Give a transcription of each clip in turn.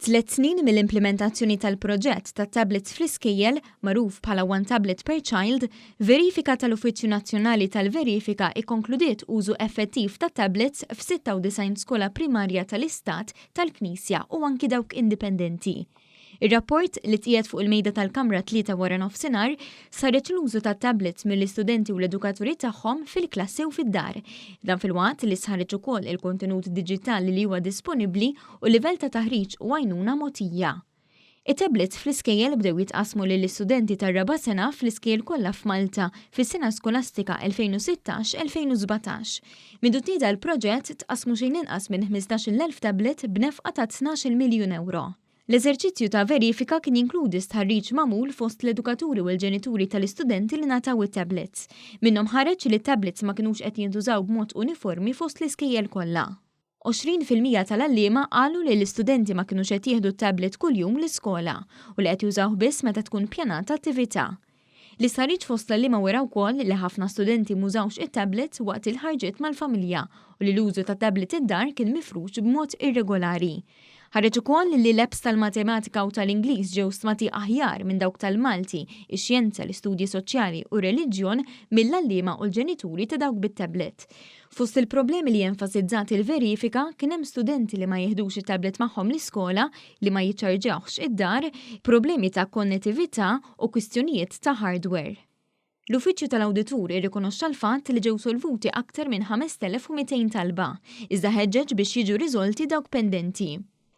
Tliet snin mill-implimentazzjoni tal-proġett tat-tablets fl-iskejjel, magħruf bħala One Tablet per Child, verifika tal-Uffiċċju Nazzjonali tal-Verifika ikkonkludiet użu effettiv ta' tablets f'96 skola primarja tal-Istat, tal-Knisja u anki dawk indipendenti. Ir-rapport, li tqiegħed fuq il-mejda tal-Kamra t-Tlieta waranofsinhar, saret l-użu ta' tablets mill-istudenti u l-edukaturi tagħhom fil-klassi u fid-dar. Dan filwaqt li stħarreġ ukoll il-kontenut diġitali li huwa disponibbli u l-livell ta' taħriġ u għajnuna mogħtija. It-tablets fl-iskejjel bdew jitqassmu lill-istudenti tar-raba' sena fl-iskejjel kollha f'Malta fis-sena skolastika 2016-2017. Mindu tnieda l-proġett, tqassmu xejn inqas minn 15,000 tablet b'nefqa ta' 12-il miljun ewro. L-eżerċizzju ta' verifika kien jinkludi stħarriġ magħmul fost l-edukaturi u l-ġenituri tal-istudenti li ngħataw it-tablets. Minnhom ħareġ li t-tablets ma kinux qed jintużaw b'mod uniformi fost l-iskejjel kollha. 20% tal-għalliema qalu li l-istudenti ma kinux qed jieħdu t-tablet kuljum l-iskola u li qed jużawh biss meta tkun ppjanata attività. L-istħarriġ fost l-għalliema wera wkoll li ħafna studenti m'użawx it-tablets waqt il-ħarġiet mal-familja u li l-użu ta' tablet id-dar kien mifrux b'mod irregolari. Ħareġ ukoll li l-apps tal-Matematika u tal-Ingliż ġew stmati aħjar minn dawk tal-Malti, ix-Xjenza, l-Istudji Soċjali u r-Reliġjon mill-għalliema u l-ġenituri ta' dawk bit-tablet. Fost il-problemi li enfasizzat il-verifika kien hemm studenti li ma jiħdux it-tablet magħhom l-iskola, li ma jiċċarġjawhx id-dar, problemi ta' konnettività u kwistjonijiet ta' hardware. L-Uffiċċju tal-Awditur irrikonoxxa l-fatt li ġew solvuti aktar minn 5,200 talba, iżda ħeġġeġ biex jiġu riżolti dawk pendenti.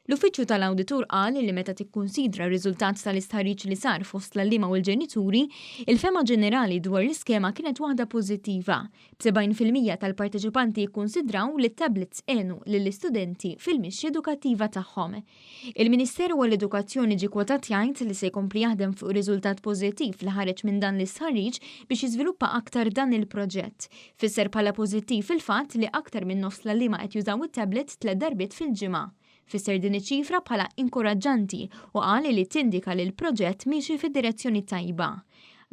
L-Uffiċċju tal-Awditur qal li meta tikkunsidra r-riżultat tal-istħarriġ li sar fost l-għalliema u l-ġenituri, il-fehma ġenerali dwar l-iskema kienet waħda pożittiva, b'70% tal-parteċipanti jikkunsidraw li t-tablets għenu lill-istudenti fil-mixja edukattiva tagħhom. Il-Ministeru għall-Edukazzjoni ġie kwotat jgħid li se jkompli jaħdem fuq ir-riżultat pożittiv li ħareġ minn dan l-istħarriġ biex jiżviluppa aktar dan il-proġett. Fisser bħala pożittiv il-fatt li aktar minn nofs l-għalliema qed jużaw it-tablet tlett darbiet fil-ġimgħa. Fisser din iċ-ċifra bħala inkoraġġanti u qal li tindika li l-proġett miexi fid-direzzjoni t-tajba.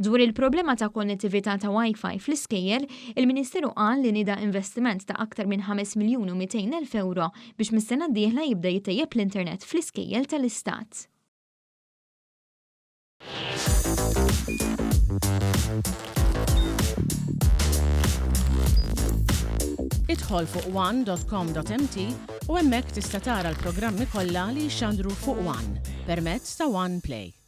Dwar il-problema ta' konnettività ta' Wi-Fi fl-iskejjel, il-Ministeru qal li nieda investiment ta' aktar minn 5 miljun u 200 elf ewro biex mis-sena d-dieħla jibda jittejjeb l-internet fl-iskejjel tal-Istat. Idħol fuq one.com.mt u hemmhekk tista' tara l-programmi kollha li jixxandru fuq One permezz ta' One Play.